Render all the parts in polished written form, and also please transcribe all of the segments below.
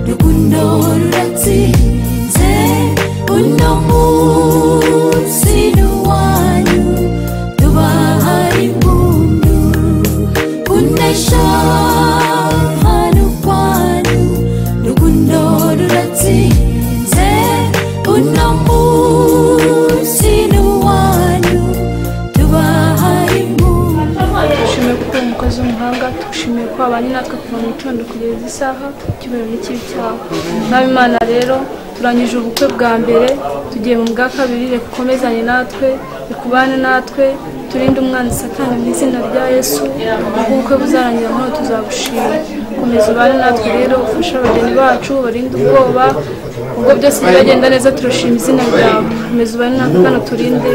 Rukundo ruratsinze uno munsi n'uwanyu tubahaye impundu kunesha hano kwanyu Rukundo ruratsinze uno munsi n'uwanyu tubahaye impundu. Tushimiye kuko umukozi w'umuhanga, tushimiye ko abanye natwe kuva mu gitondo kugeza isaha icyubahiro n'ikibi cyawe. Mwami Imana rero turangije ubukwe bwa mbere tugiye mu bwa kabiri, reka ukomezanye natwe, reka natwe turinde umwanzi Satani mu izina rya Yesu. Ubwo ubukwe buzarangira amahoro tuzagushima. Komeza ubane natwe rero, ufashe abageni bacu, barinde ubwoba, ubwo byose biragenda neza turashima izina ryawe. Komeza ubane natwe kandi uturinde.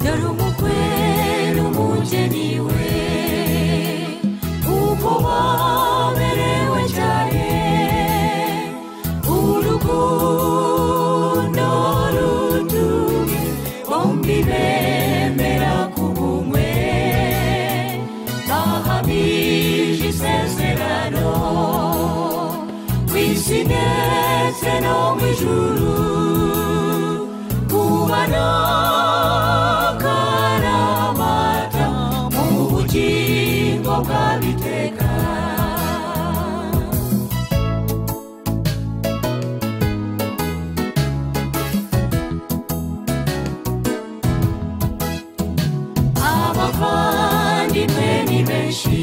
Dore umukwe n'umugeni we uko baberewe cyane, urukundo rutumye bombi bemera kuba umwe, bahamije isezerano ku isi ndetse no mu ijuru, kubana karamata mu bugingo bw'abiteka. Abavandimwe ni benshi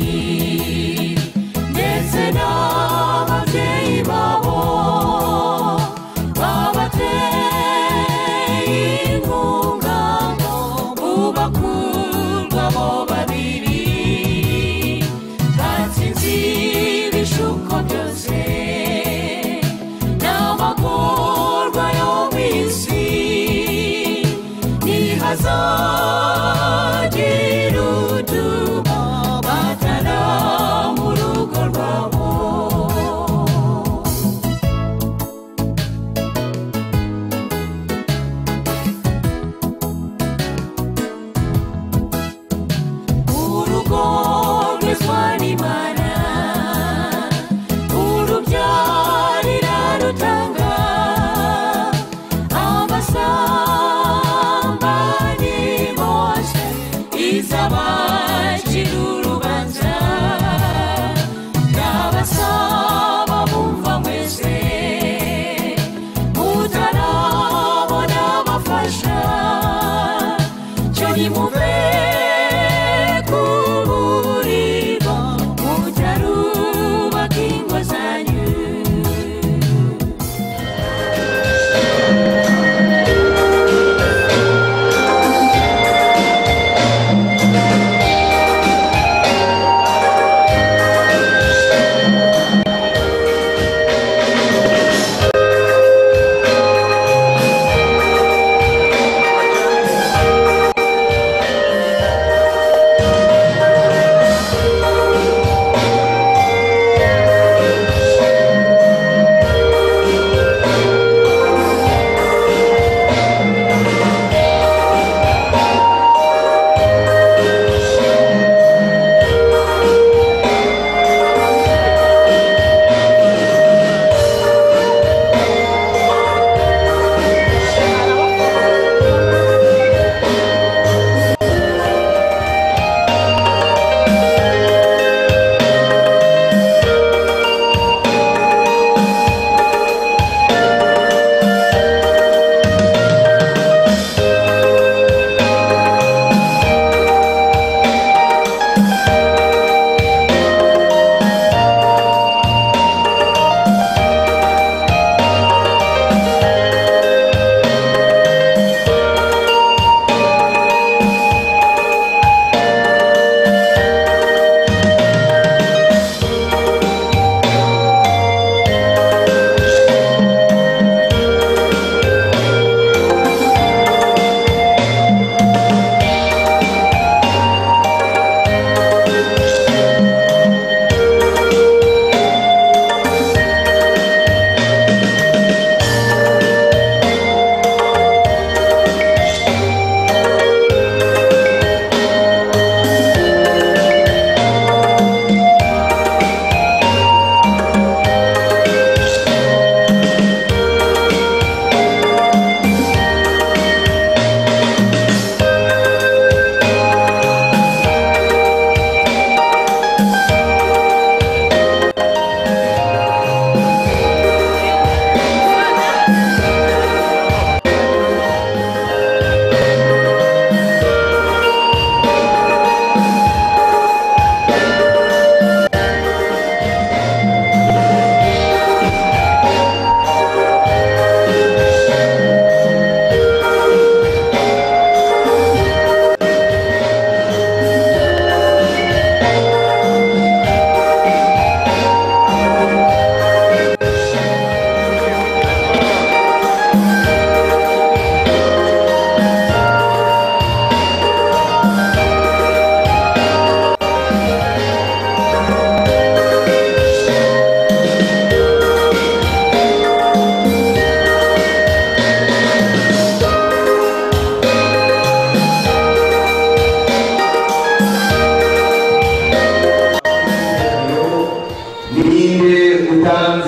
ndetse n'ababyeyi babo babateye inkunga ngo bubakundwa bo babiri, batsinze ibishuko byose n'amagorwa yo mu isi, ntihazagira utuma batana mu rugo rwabo. Urugo rwezwa n'Imana, urubyarira rutanga, abasambanyi bose izabacira urubanza, n'abasaba bumva mwese mutarabona abafasha, cyo nimuve ku buriri mutarubaka ingo zanyu.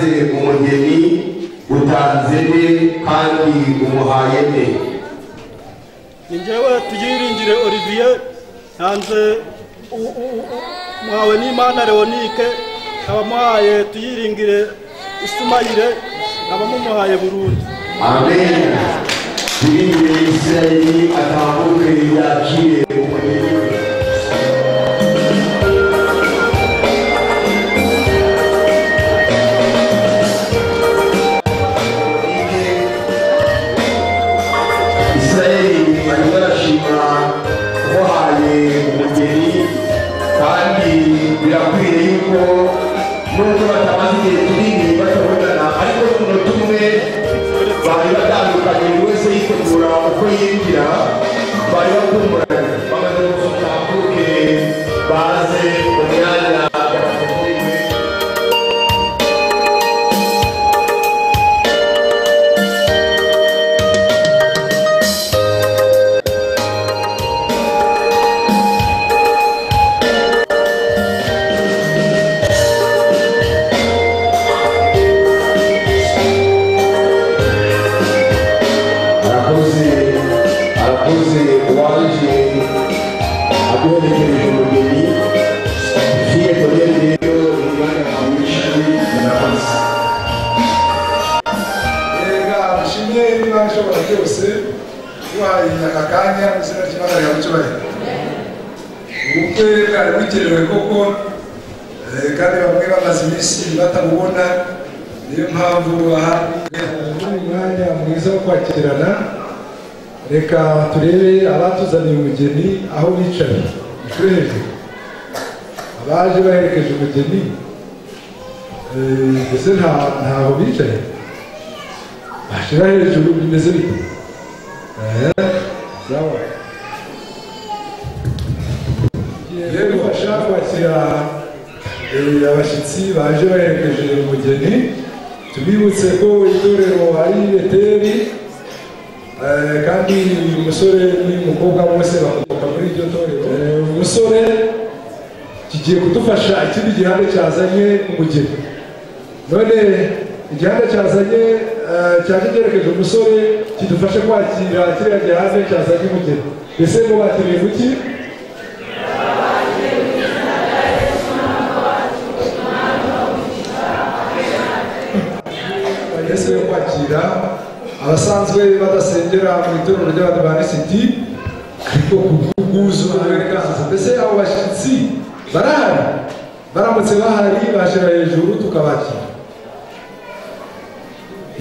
Utanze umugeni, utanze nde kandi umuhaye nde? Ni njyewe Tuyiringire Olivier, ntanze muhawe n'Imana Leonique, nkaba muhaye Tuyiringire Isumayire, nkaba mumuhaye burundu. Amen. Tuyiringire Israeli atambuke yakire umugeni. Umugeni kandi birakwiye yuko nubwo batamaze igihe kinini batabonana, ariko tuno tumwe bari batandukanye, buri wese yitegura uko yinjira, bari bakumburanye, bamaze gutambuke baze mu myanya yabateguriwe. Arakoze uwaje aduherekeje umugeni. Fiye Colonel rero mu mwanya wawe w'ishuri, murakoze. Reka dushimye niba ishobora byose duhaye aka kanya, izina ry'Imana rihabwe icyubahiro. Ubukwe bwari bukenewe koko, kandi bamwe bamaze iminsi batabubona, niyo mpamvu ahari umwanya mwiza wo kwakirana. Reka turebe abatuzaniye umugeni aho bicaye, turi hejuru. Abaje baherekeje umugeni mbese ntaho bicaye, bashyira hejuru, bimeze bite? Sawa. Tugiye gufasha kwakira abashyitsi baje baherekeje umugeni. Tubibutse ko itorero ari Beteli, kandi uyu musore n'uyu mukobwa bose bakomoka muri iryo torero. Umusore kigiye kudufasha ikindi gihande cyazanye umugeni. None igihande cyazanye cyaje cyerekeje umusore kidufashe kwakira kiriya gihande cyazanye umugeni. Mbese ngo bakiriye kuki? Yesu yo kwakira abasanzwe badasengera mu itorero ry'Abadiventisiti, ariko kubw'ubwuzu bwerekana. Mbese abo bashyitsi barahari? Baramutse bahari bashyira hejuru tukabakira.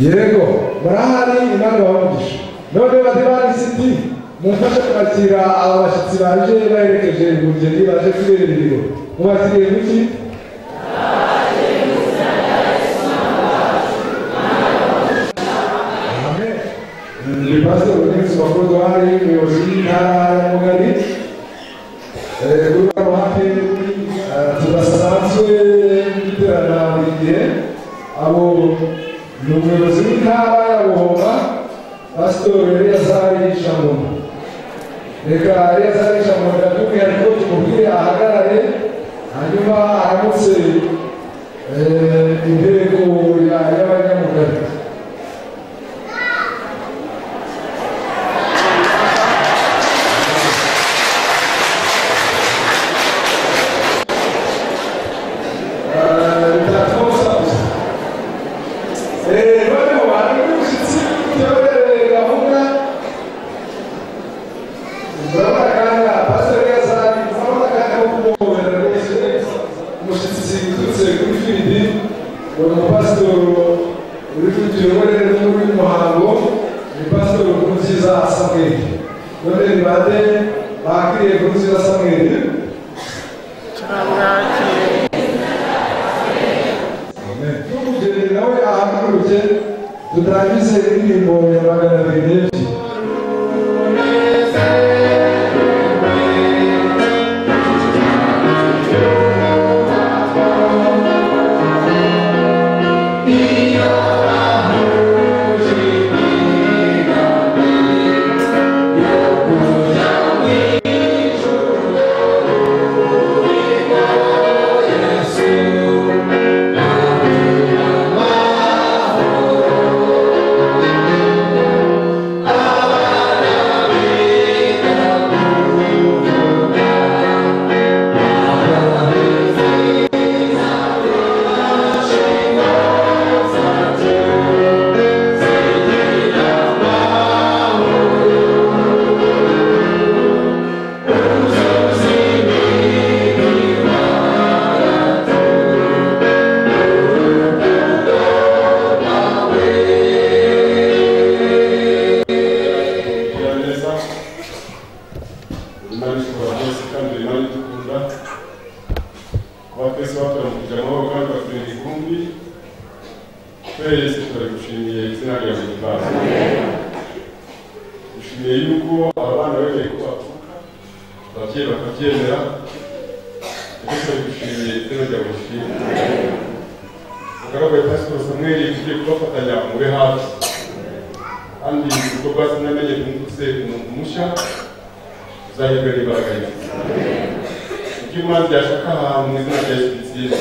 Yego barahari, Imana ibahe. None Badiventisiti mumfashe kwakira aba bashyitsi baje baherekeje umugeni, baje kubera ibirori. Mubakiriye kuki? Ni Pastor Bonifasi Makodwari, umuyobozi w'intara ya Mugari. Kuri runo ruhande tudasanzwe duterana buri gihe, abo ni umuyobozi w'intara ya Buhoma, Pastor Eleyazari Shamunda. Reka Eleyazari Shamunda by'umwihariko tumubwire ahagarare, hanyuma aramutse inteko y'abanyamugari. Tutangize indirimbo ya 202. Yesu. Imana ishobora byose kandi Imana idukunda. Kuba twese baturamukije amahoro kandi baturinda inkumbi, twese turabigushimiye izina ryawe rihimbazwe. Dushimiye yuko aba bana bemeye ko bavuka, ababyeyi bakabyemera, ndetse turabigushimiye izina ryawe rishimwe. Umugaragu wa Pastor Samuel ugiye kubafatanya mube hafi, kandi ubwo bwa sinamenye twungutse umuntu mushya uzahirwe n'imbaraga ye. Ibyo Imana byashaka ahantu mu izina rya Yesu bitsinda.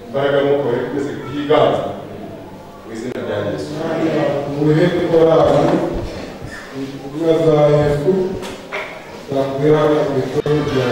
Imbaraga y'Umwuka wera ikomeze kuhiganza mu izina rya Yesu. Muhe korali intumwa za Yesu zakwira mu itorero rya